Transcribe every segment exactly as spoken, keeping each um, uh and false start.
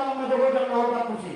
Mama jogo jang na hormat tusi.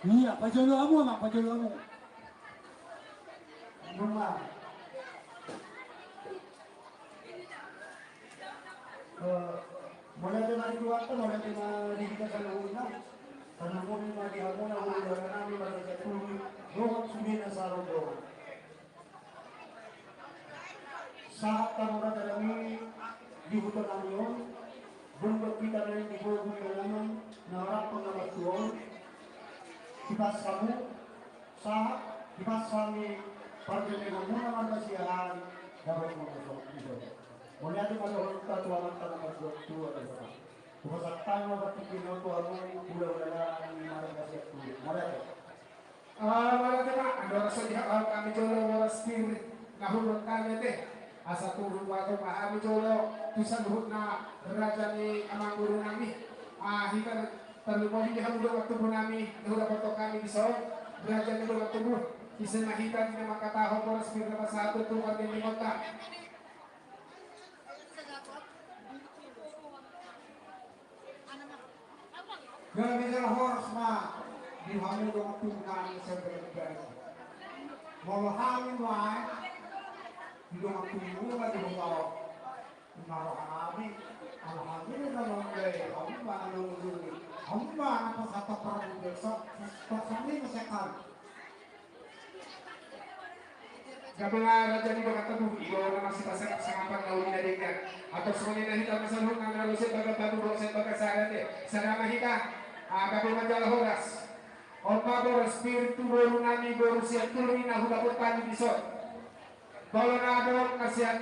Iya, pajolo hamu, Amang, pajolo hamu. Nunga. Eh, mauliate ma di Tuhanta, mauliate ma di hita saluhutna. Tarlumobi ma di hamuna, hula-hula nami, marga Sianturi, dohot sude na sarondoman. Sahat hamu raja nami di huta nami on, dung hita naeng dibogu di dalanan na rap na martua on, hipas hamu, sahat hipas hami parjolo muna marga Siahaan, dapot muna so iso. Mauliate ma dohot tu amanta na martua-tua dohot. Hupasahat hami ma partingkian on tu hamu hula-hula nami marga Sianturi. Mauliate. Ah, mauliate ma, andorang so dihaholongan hami jolo boras pir na hudok hami ate. Asa turun ma hami jolo tu saluhutna raja ni amangboru nami. Ah, hita tarlumobi di hamu dongan tubu nami na hudapothon hami dison, raja ni dongan tubu. Ise ma hita di na mangkatahon boras pir na pasahathon tu parlindungonta. Gabe jala horas ma di hamu dongan tubu nami saluhutna. Molo hami nuaeng di dongan tubu nami di huta on, na roha nami, alhamdulillah, hamu ma na mangujungi, hamu ma na pasahat parmudeng, pasahat ni masyarakat. Gabe ma raja ni dongan tubu, i do na masipasangapan na uli na denggan. Antong songon i ma hita saluhutna na ro sian bagas batu dohot sian bagas sada ate. Sada ma hita. Ah, gabe ma jala horas. On ma boras pir tu boru nami boru Sianturi na hudapot hami dison. Molo na adong na sian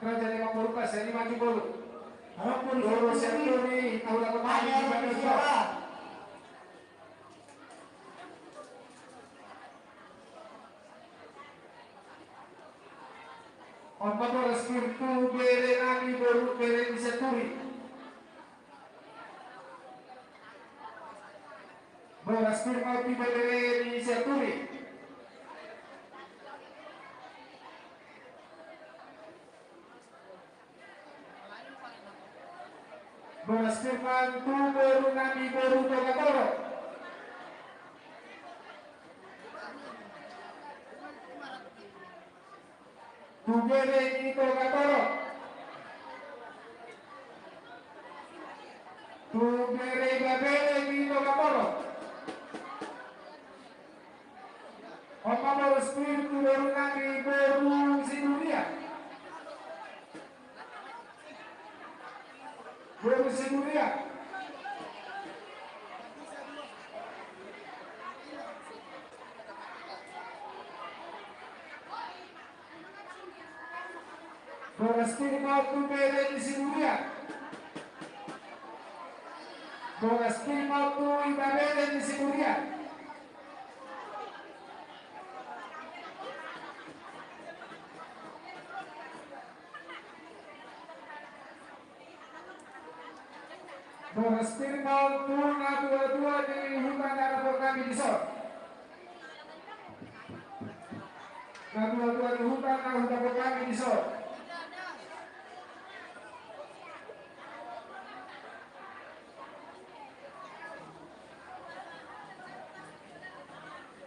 raja ni amangboru, sian i ma tu boru. Boru Sianturi na hudapot hami dison. On ma boras pir tu bere nami boru, bere ni Sianturi. Boras pir ma tu bere ni Sianturi. Boras pir ma tu boru nami boru Togatoro. Tu bere ni Togatoro. Tu bere, bere ni Togatoro. On ma boras pir tu boru nami boru Sinuria. Boru Sinuria. Boras pir ma tu bere ni Sinuria. Boras pir ma tu ibebere ni Sinuria. Boras pir ma tu natua-tua ni huta na dapot hami dison. Natua-tua ni huta na hudapot hami dison.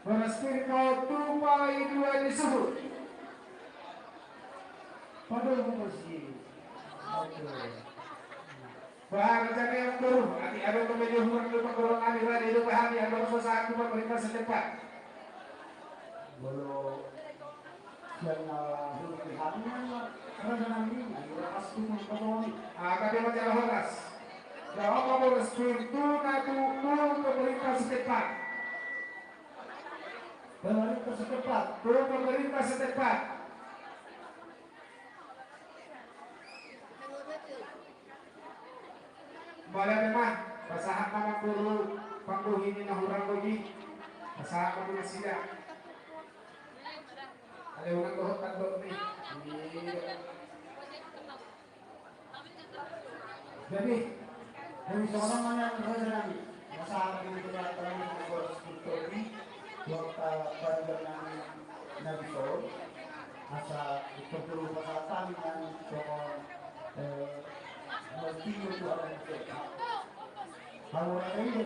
Boras pir ma tu paitua ni suhut. Padahal masih. Bah, rencana yang baru, nanti ada pemain yang kurang lupa kalau kami berada di rumah kami, ada rasa sangat lupa pemerintah setempat. Molo sian na hurang di hami, rencana ini, ayo, pas itu, pas ini. Ah, tapi macam horas. Jawab apa, Boras? Pintu na tu, tu pemerintah setempat. Pemerintah setempat. Tu pemerintah setempat. Mauliate ma, pasahat ma amangboru panggohi ni na hurang lobi, pasahat ma tu nasida. Ale unang dohot tandok ni. Jadi, dari seorang mana yang berada di masa ini kita telah mengurus untuk di waktu panjang nami na dison, asa itu perlu pasal kami yang soal, eh, bertiga itu ada di sini. Kalau ada ini,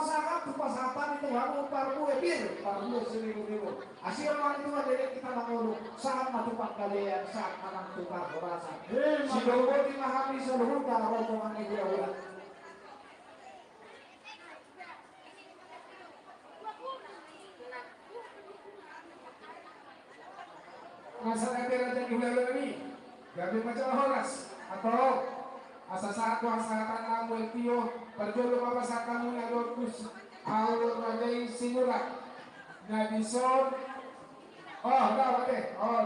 Sahat tu pasahat ni Tuhan, parbue pir, parbue siribu-ribu. Asi ma di Tuhan, jadi hita mangolu, sahat ma tu panggalean, sahat ma nang tu parhorasan. Eh, sidoboti ma hami saluhutna rombongan ni hula-hula. Nasa gabe raja ni hula-hula nami, gabe ma jala horas, atau asa sahat tu hasahatan namu, tio, parjolo ma pasahat hamu na dohot tu si, au raja i Sinurat, na dison, oh, da, oke, oh,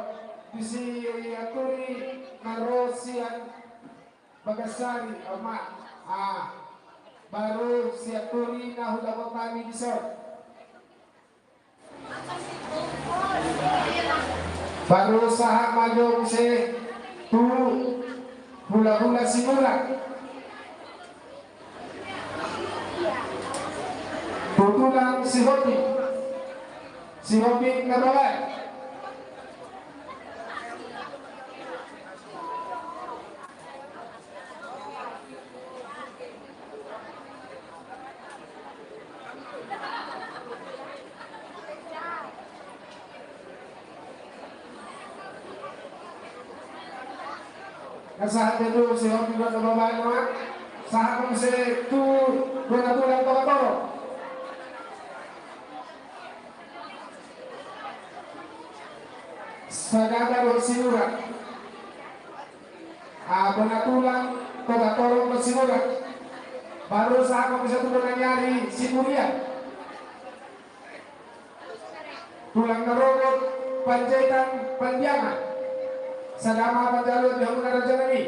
di si Aturi, na ro sian Bagasari, oh, ma, ah, baru si Aturi na hula-hula nami dison. Baru sahat ma jo muse tu hula-hula Sinurat. Tu tulang Sihombing. Sihombing na babaen. Kan sahat do tu Sihombing, dua na babaen ma. Sahat ma muse tu dua na tulang Togatorop. Sada ma dohot Sinurat. Ah, bona tulang Togatorop dohot Sinurat. Baru sahat ma muse tu bona ni ari Siburian. Tulang na ro dohot Panjaitan Pandiangan. Sada ma panjalo di hamuna raja nami.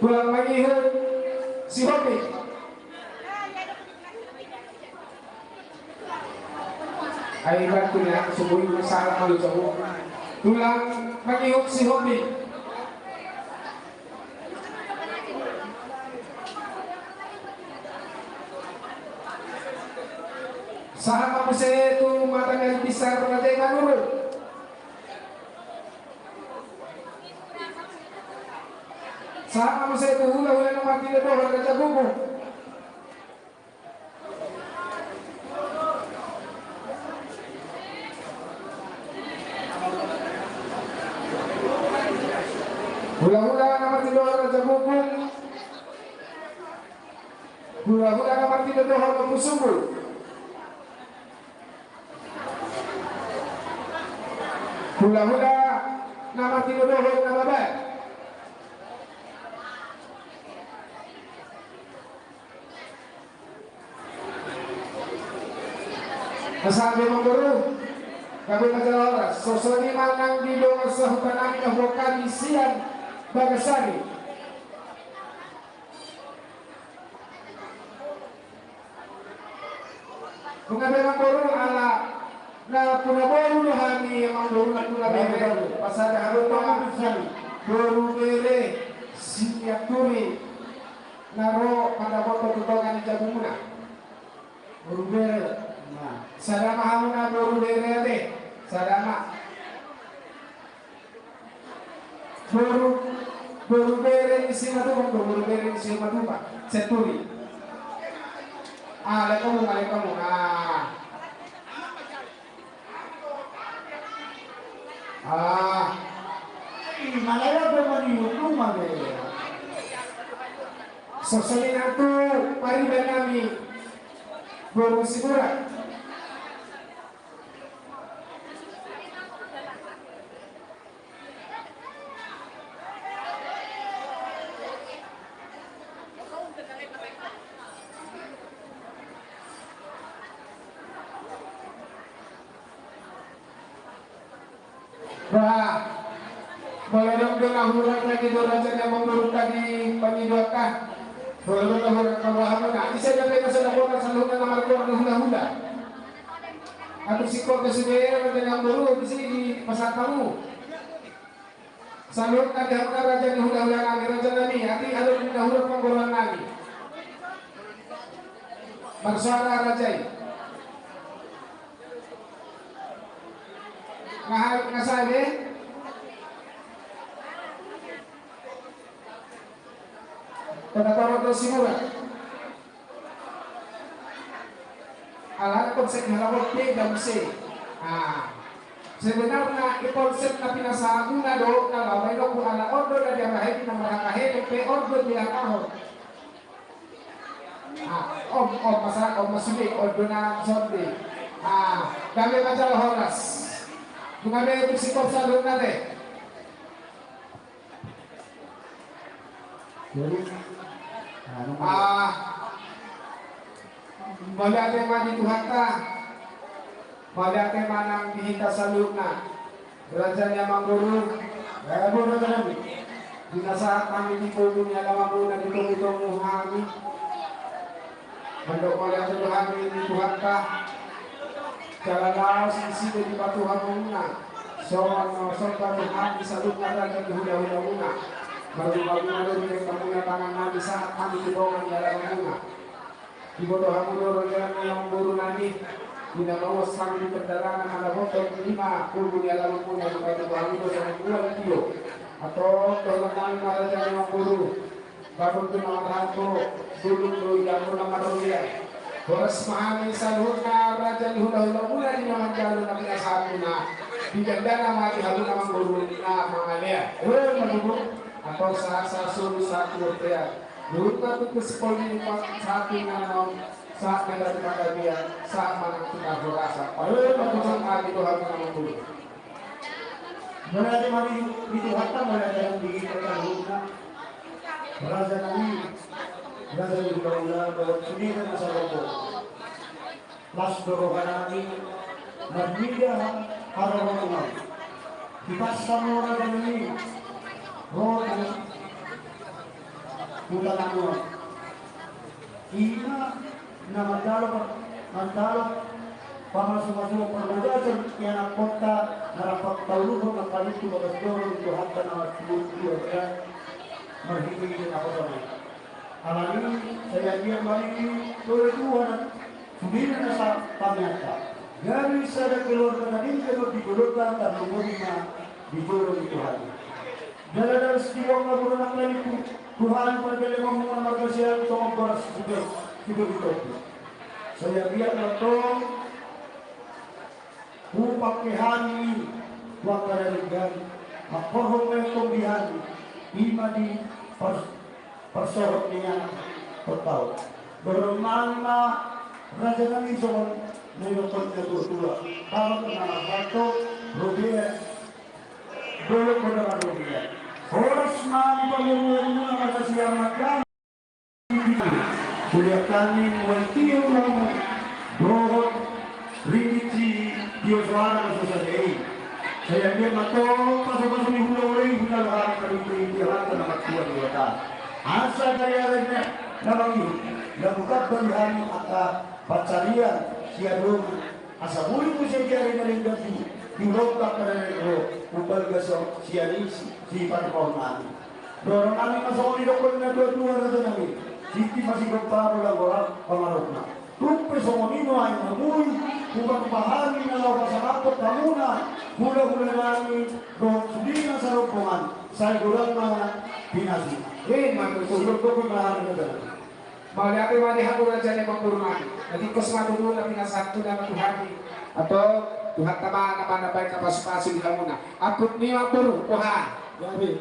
Tulang mangihut Sihombing. Ai, bantu ya, sebut masalah malu jauh. Tulang mangihut Sihombing. Sahat ma muse tu mata ni ari pisar Raja Manurung. Sahat ma muse tu hula-hula na martinodohon Raja Guguk. Hula-hula na martinodohon Raja Guguk. Hula-hula na martinodohon Ompu Sumbul. Hula-hula na martinodohon Nababan. Asa be, amangboru, gabe ma jala horas. Songon i ma nang di dongan sahuta nami na huboan hami sian Bagasari. Nunga be, amangboru, ala nampuna boru do hami, amangboru, nampuna bere. Pasada hamu ma boru bere Sianturi na ro mandapothon tu tonga ni jabumuna. Boru bere. Nah, sada ma hamuna boru bere ate. Sada ma. Boru, boru bere ni Simatupang, boru bere ni Simatupang, Sianturi. Ah, lekomu, ah, lekomu, ah. Ah. Ih, malaya pe mani hukum ma be. Songon i nang tu pariban nami boru Siburan. Bah, molo adong do na hurang lagi do raja na mamurungka di pangidoanka. Molo adong na hurang paboahon na. Ise gabe na sada bona saluhutna na margoar na hula-hula. Atur singkop na sude raja na mamboru di sini pasahat hamu. Saluhutna di hamuna raja ni hula-hula nami, raja nami, atik adong na hurang panggoroan nami. Marsoara raja i. Nga, nga sae be? Pada torop do si mura. Alana konsep ni halak on pe jam se. Ah. Sebenarna i konsep na pinasahat muna do na laho main oku ala on do na diamahai na marhata helen pe on do diangahon. Ah, om, om masa, om masude, on do na sonde. Ah, gabe ma jala horas. Gabe tu si konsep do na de. Jadi, anu, ah, mauliate ma di Tuhanta, mauliate ma nang di hita saluhutna, raja ni amangboru, eh, boru raja nami, di na sahat hami di pogu ni alamanmuna di tongutongu hami. Mandok mauliate do hami di Tuhanta. Jala laos disi do dipatuhamuna songon na somba tu hami saluhutna raja ni hulahulamuna. Marhulahula do di hamuna tangan nami sahat hami tu dongan ni alamanmuna. Diboto hamu do raja ni amangboru nami, di na mauas hami di pardalangan ala boto lima pulu ni alamanmuna, diboto hamu do songon bulan tio. Atau dohonon nami ma raja ni amangboru. Bapak tu nama tahan tu, dulu tu yang pernah marodia. Horas ma hami saluhutna raja ni hulahulamuna di na manjalo na pinasahatmuna. Di gandana ma di hamu na mangguru na mangalea. Eh, mangguru. Atau sahat sahat solu sahat tu ortea. Luhut ma tu kusipol di sahat tu nanon. Sahat ma dari panggabean. Sahat ma nang tu kahorasan. Eh, mangguru. Adi tu hamu na mangguru. Mauliate ma di Tuhanta, mauliate ma di hita saluhutna. Raja nami, raja ni hulahula, dohot sude na sarombongan. Las do roha nami, marnida haroro nami. Hita saluhutna raja nami, roha nami. Huta nami. Ima na mandalo, mandalo pamasumasuon parmagajon ni anakkonta na rap tauluhon nangkaning tu bagas joro ni Tuhanta na martua marhitehite na hosa on. Alani sai anggiat ma i tole Tuhan sudena na satamianta. Gabe sada keluarga na denggan di jolonta, tarlumobi ma di jolo ni Tuhan. Jala dang siwang na burana kali tu Tuhan pargalemonmuna marga sian tongon boras sude sude hutopi. Sai anggiat ma tong hupangke hami tu angka na denggan, mangkorhon ma tong di hami, ima di pars parsohot ni anak tongtong. Dohonon nami ma raja nami songon na nidokhon na tuatua. Bapak na marhalto, robean. Dolok kota marrobean. Horas ma di panggabeanmuna marga sian marga. Kuliah kami mulai tiup lamu. Dohot ringgit sitio soara na so sadei. Sai anggiat ma tong pasupasu ni hulahula i, hulahula hami marhitehite Tuhanta na martua Debata. Asa gari ari na mangihut na bukan bagi hami angka pansarian sian Roma. Asa boi muse di ari na denggan i di ulaonta angka na naeng ro umbalga sian i sipanungkahon nami. Dohonon nami ma songon nidokhon na tuatua raja nami. Siti masih gempa mula gora pamarokna. Tung pe songon i nuaeng na boi hupatupa hami na laho pasangaphon hamuna hulahula nami dohot sude na sarombongan, sai godang ma pinasuna. Ima tutu. Songon i dohonon nami. Mauliate ma di hamu raja ni amangboru nami. Na tingkos ma tutu na pinasahat tu nama Tuhan i. Atau Tuhanta ma na manambai pasupasu di hamuna. Ampun ni amangboru, boha.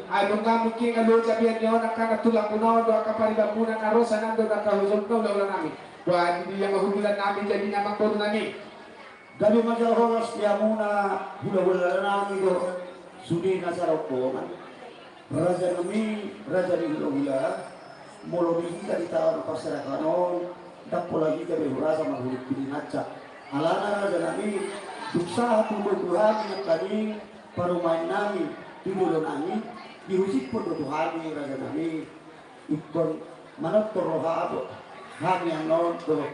Ai nunga mungkin nunga loja bian ni on angka na tulangmuna on dohot angka paribanmuna na ro sian on dohot angka hujungna hulahula nami. Bah, di dia ma hubungan nami jadi nama boru nami. Gabe ma jala horas di hamuna hulahula nami dohot sude na sarombongan. Raja nami, raja ni hulahula, molo di hita di taon parserahan on, ndang pola hita be hurasa marhuluk pininansa. Alana raja nami, dung sahat tu boru hami nangkaning parumaen nami tu jolo nami, dihusipkon do tu hami raja nami. Ingkon manortor roha do hami annon dohot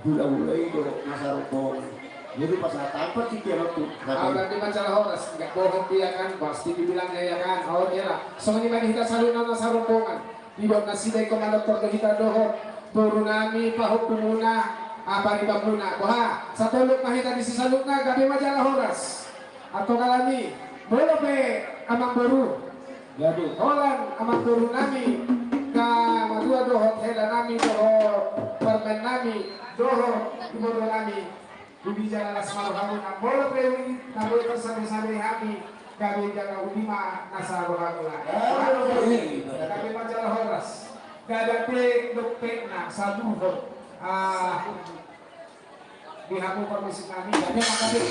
hulahula i dohot na sarombongan. Jadi pasahat ampar sitiap waktu. Au, berarti masalah horas, nggak bohong dia kan, pasti dibilangnya ya kan. Oke lah, songon i ma di hita saluhutna na sarombongan. Didok nasida ingkon manortor do hita dohot boru nami, pahompumuna, paribanmuna. Boha, satolop ma hita disi saluhutna, gabe ma jala horas. Atau kalami, molo pe amangboru. Gabe. Holan amangboru nami. Ka madua. dohot hela nami dohot parumaen nami dohot iboto nami. Di bijak na las ma rohamuna, molo pe na boi tarsabesabei hami, gabe jala uli ma nasa rohamuna. Gabe ma jala horas. Gabe pe dope na sabuhon. Ah, di hamu parmusik nami, gabe ma gabe.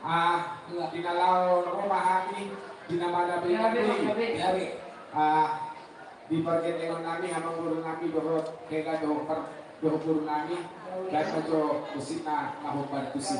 Ah, di na laho ro ma hami, di na mada be. Ah, di pargellengkon nami, amangboru nami dohot hela dohot par-, dohot boru nami, dan sajo musik na, na hombar tusi.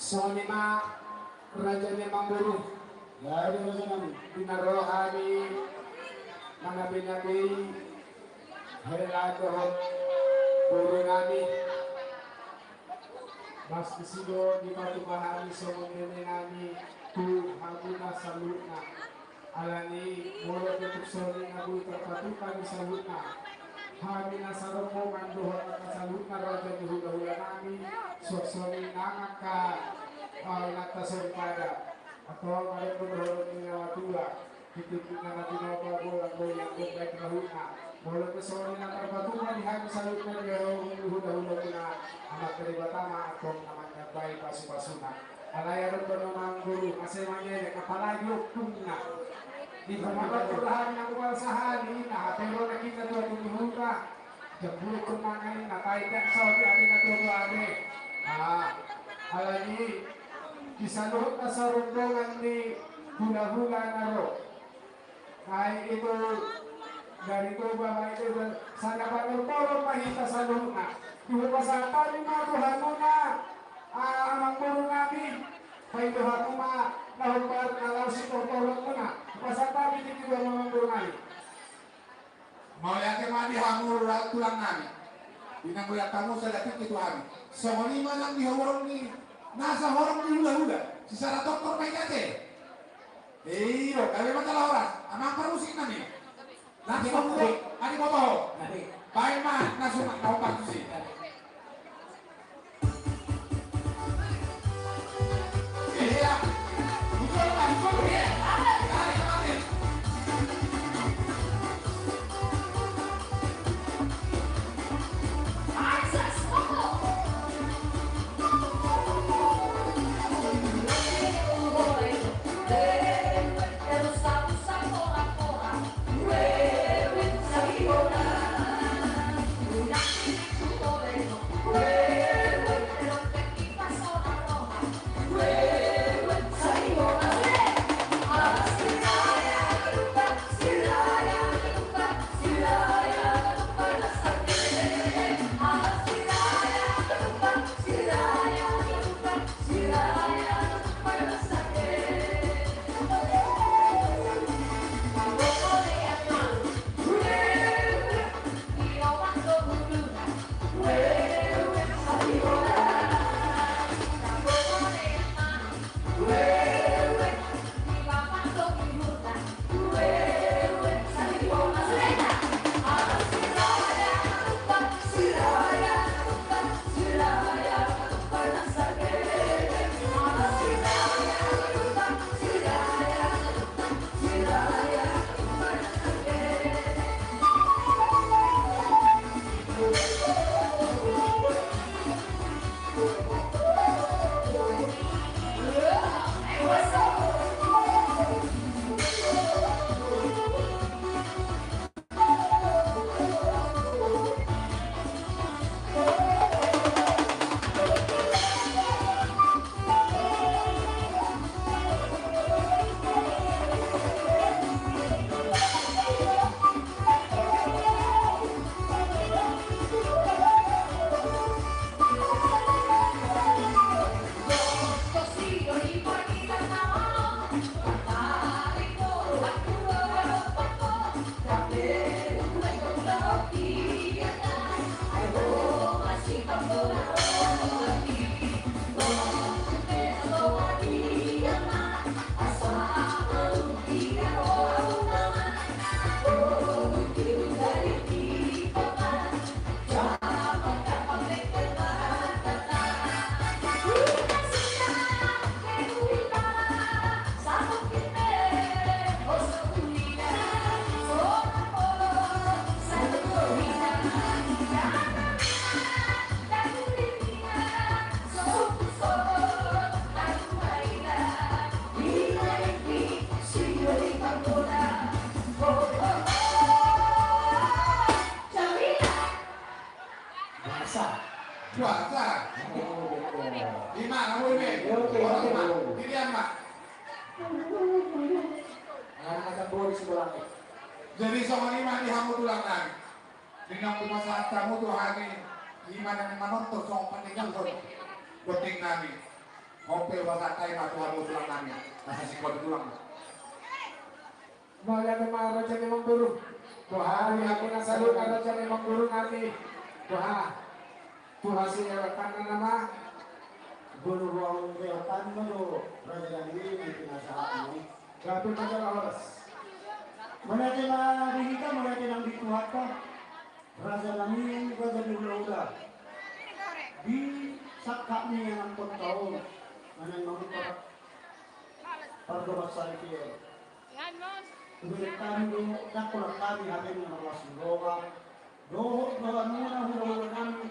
Songon i ma raja ni amangboru. Jadi raja nami. Di na ro hami manabei-nabei hela dohot boru nami. Bas disi do dipatupa hami songon meme nami tu hamuna saluhutna. Alani molo pe tung songon i na boi tarpatupa di saluhutna, hami na sarombongan dohot angka saluhutna raja ni hula-hula nami, suang songon i nang angka, eh, inanta soripada. Antong adong do dohonon ni na matua, di tingki na tinopa bolang boi anggo baen rahutna. Molo pe songon i na tarpatupa di hami saluhutna di hula-hula muna, Amanta Debata ma antong na manambai pasu-pasuna. Alai adong do na mangguru, asa mangelek, apalagi ompungna. Di pamangkot purahan na kual sahali, na hape ro na kita dua puluh huta. Jambuluk kemana ini, na paindak saudi ate na dua dua ate. Ah, alani, di saluhutna sarombongan ni hula-hula na ro. Ai itu dari Toba, baik itu, sada panortoron ma hita saluhutna. Di hupasahat hami ma tu hamuna, ah, amangboru nami, paindohanmu ma na hombar na laos sitortoronmuna. Hupasahat hami tingki tu hamu amangboru nami. Mauliate ma di hamu tulang nami. Di na mauliate hamu sada tingki tu hami. Songon i ma nang di hamu horong ni nasa horong ni hula-hula. Sisada tortor ma i ate. Iyo, gabe ma jala horas, amang parmusik nami. Nanti mau mudik, nanti mau toho. Baen ma, na sunat, na parmusik. Iya. Betul, Pak, betul. Iya. Tarik, tarik. Puasa. Puasa. Oh, betul. Di mana, Boy, be? Oke, oke, oke, Boy. Di dia, Mak. Anak Boy di sebelah. Jadi, songon i ma di hamu tulang nami. Di na hupasahat hamu tu hami, i ma na manonton songon pandengalhon bonding nami. Ope, uasakan ma tu hamu tulang nami. Asa singkop tulang. Mauliate ma raja ni amangboru. Boha, di hamu na saluhutna raja ni amangboru nami. Boha. Tu hamu sewa tangan nama. Boru ruang sewa tangan do raja nami, na pinasahatmu. Gabe ma jala horas. Mauliate ma di hita, mauliate nang di Tuhanta. Raja nami, raja ni hulahula. Di sangkap ni anakkonta on, manang mamungka pardomuan saripe on. Tubuan hami do, dangkonan hami, hami na marlas ni roha. Dohot dohot muna hulahula nami.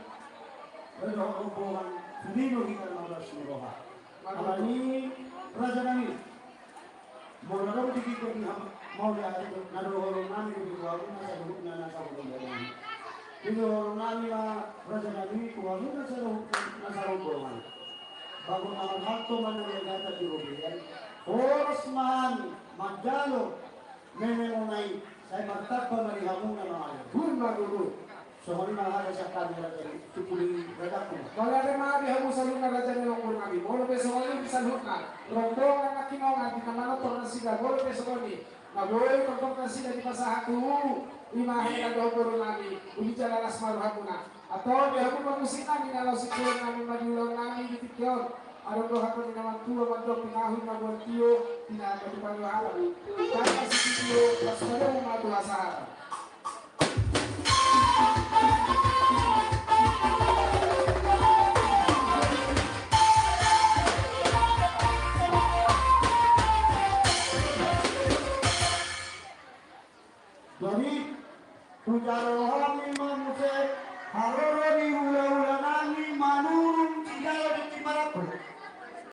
Dohot rombongan, sude do hita na marlas ni roha. Alani raja nami. Molo adong tingki ni ham-, mauliate, na dohonon nami di hamu na saluhutna na sarombongan. Di dohonon nami ma raja nami tu hamu na saluhutna na sarombongan. Bagot na marhalto ma na niagatan di robean. Horas ma hami manjalo memeng on, ai sai martamba ma di hamu na mangalehon. Ima tutu. Songon i ma hata sian hami raja ni, tu pudi rajaku. Mauliate ma di hamu saluhutna raja ni amangboru nami. Molo pe songon i saluhutna rombongan nangkiningan di na manortor nasida, molo pe songon i na boi tortor nasida dipasahat tu hami, ima hela dohot boru nami, uli jala las ma rohamuna. Antong di hamu pamusik nami na laos singkola nami ma di ulaon nami di tingki on. Adong do hata ni na mantua mandok: Pinahu na buan tio, pinahan ma tu panio hata. Tangkas sitio, pas pada uma tu hasahatan. Jadi, hujalo hami ma muse haroro ni ulaon.